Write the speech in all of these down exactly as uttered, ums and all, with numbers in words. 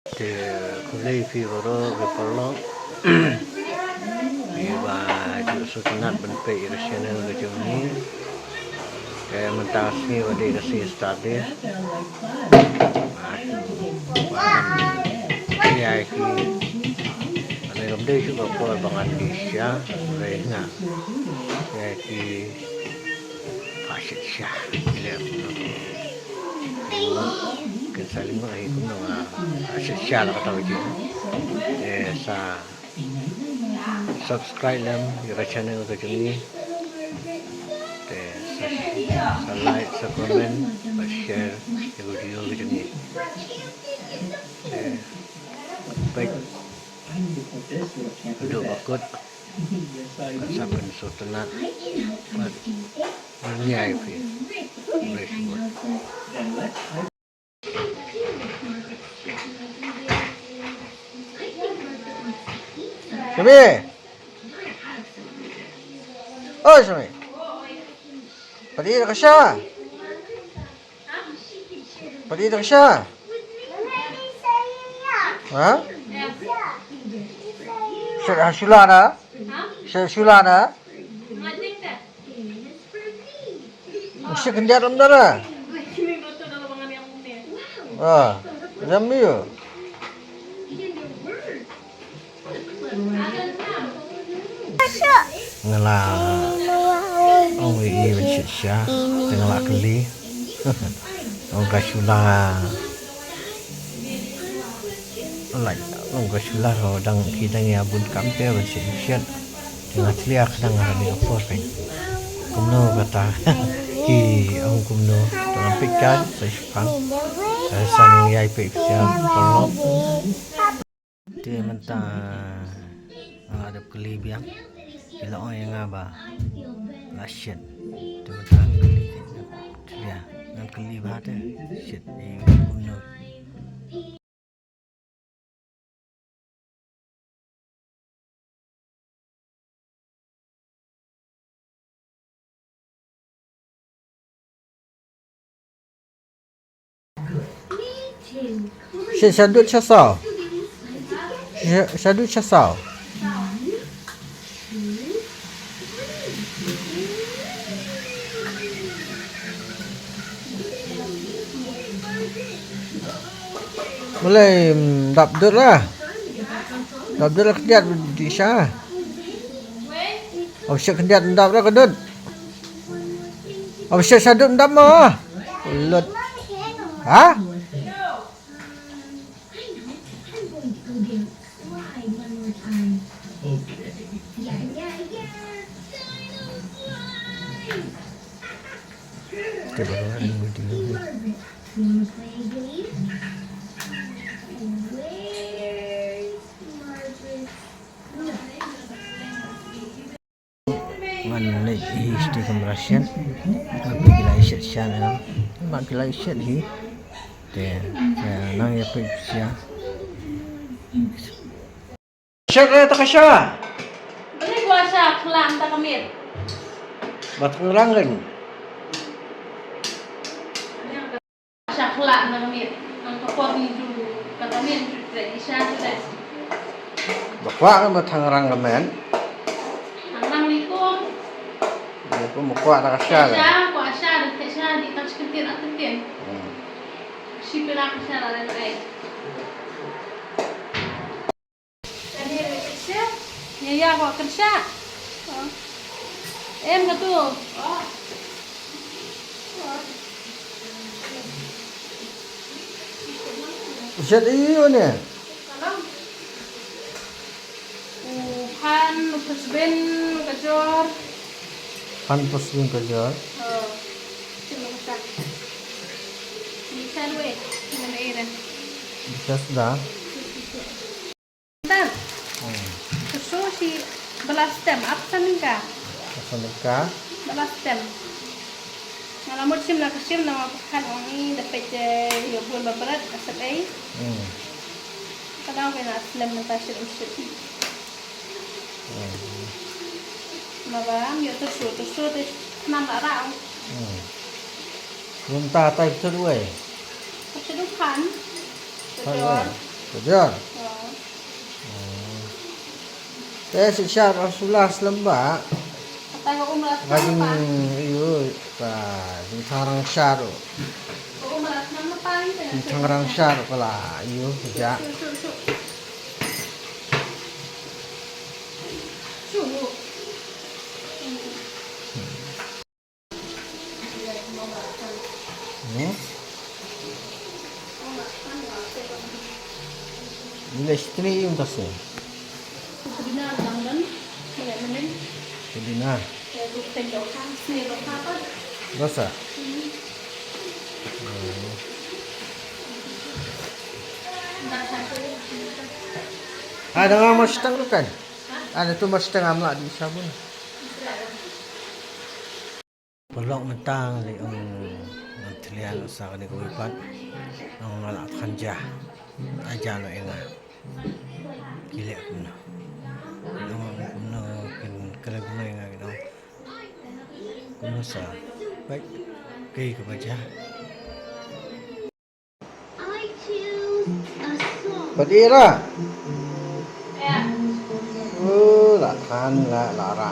Te khublei phi baroh ki paralok. Phi ba ju sngewtynnat ban peit ïa ka channel ka jong ngi. Te mynta ka sngi wat dei ka sngi Saturday. Ïa ki. Ane kam dei shuh ka por ba ngan ïa, hynrei nga ïa ki. Pha shet sha. Kin sa lyngngoh hi kumno nga pha shet sha la kata ka jing. Te sa subscribe lem ïa ka channel ka jong ngi. Te sa, sa like, sa comment, sa share ïa ka video ka jong ngi. Te peit. Haduh ba kut. Sa pynsngewtynnat bad ngi ïa phi. Khublei shibun. Shami. Oh, Shami. Pati ka sha. Pati ka sha. Ha? Sha, ha, shula na. Sha, shula na. Sha khyndiat lam dara. Ah, ram yo. Nga la ong ïa i ban shet sha, te nga la kylli. Ong ka shula. Lai, ong ka shula ko dang ki dang ïa bun kam te ban shet shet. Te nga tlia ka dang ha ni ka por pyn. Kumno kata ki ong kumno. Te nga peit ka sa shipang. Sa nang ïa peit sha paralok. Te mynta nga la dep kylli biang. Ki la ong ïa nga ba la shet. Te mynta nga kylli, ïa, nga kylli ba te shet, eh, kumno. Shet sha dud sha saw. Sha, sha dud sha saw. Balei, mm, dap dud la. Dap dud la khyndiat dih sha. Ap shet khyndiat dap la ka dud. Ap shet sha dud dap mo. Lut. Ha? Ngan leit hi sha kamra shet. Ngan peit ki la shet sha ne. Ngan peit ki la shet hi. Te, eh, nang ïa peit sha. Shet re ta ka sha. Balei kwah sha khlam ta ka miet. Ba tang rang ren. Sha khla na ka miet. Nang ka por ni ju ka ka miet ju tre i sha ju tre. Ba kwah ka ba tang rang ka men. Nang rang ni ko. Ni ko mo kwah na ka sha. Sha, kwah sha, da te sha, di ka chicken tin, a tin tin. Hmm. Shi pira ka sha la ren ai. Ïa, ïa, ko kyrsha. Em ka tu. Shet ïa u ne. U phan, u pyrshah, u kajor. Phan, pyrshah, u kajor. Oh. Shet ïa u ne. Ni shet wei. Ni shet da. Tang. Hmm. Kyrsu shi bala stem, ap san ka. San ka. Bala stem. Nga la mut shim na ka shim na ma pyrkhat ong i da peit ïa bun ba bret asap ei. Hmm. Ka dang ka na slem na ta shit shit. Hmm. Ma ba am ïa kyrsu kyrsu te nam la rau. Hmm. Rum ta tai kyrsu wei. Kyrsu kan. Kyrsu. Jar. Te shisha ba sula slem ba. Nga jing yu ba jing thangrang shar. Jing thangrang shar pala yu ja. Hmm. Ni le sitni yung tas ni. Pudina. Dosa. Hmm. Ada nggak mas tang kan? Ada tu mas tang amla di sabun. Paralok mynta ngi ong ngan thliar sa kane kawei pat. Ong nga la than ja. Ai ja lo ïa nga. Ki leh kumno. Ong kumno kin kren kumno ïa nga kin ong. Kumno sa. Bad kaei kaba jia. Pat ira. Oh, la than la la ra.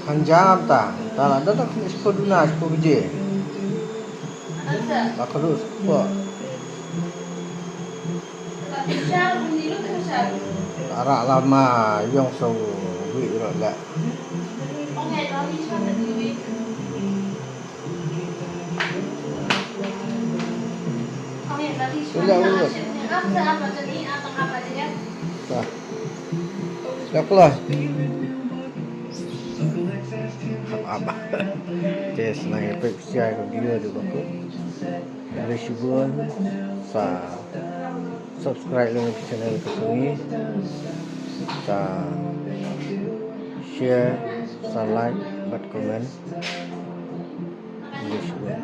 Than jam ta. Ta la da da spod na spod je. La kadu spod. La ra la ma yong so wi ro la. Ula, ula. Dah. Dah keluar. Apa? Yes, nang epek siai ko dia tu baku. Boleh cuba sa subscribe lang channel ko sini. Sa share, sa like, bad comment. Boleh cuba.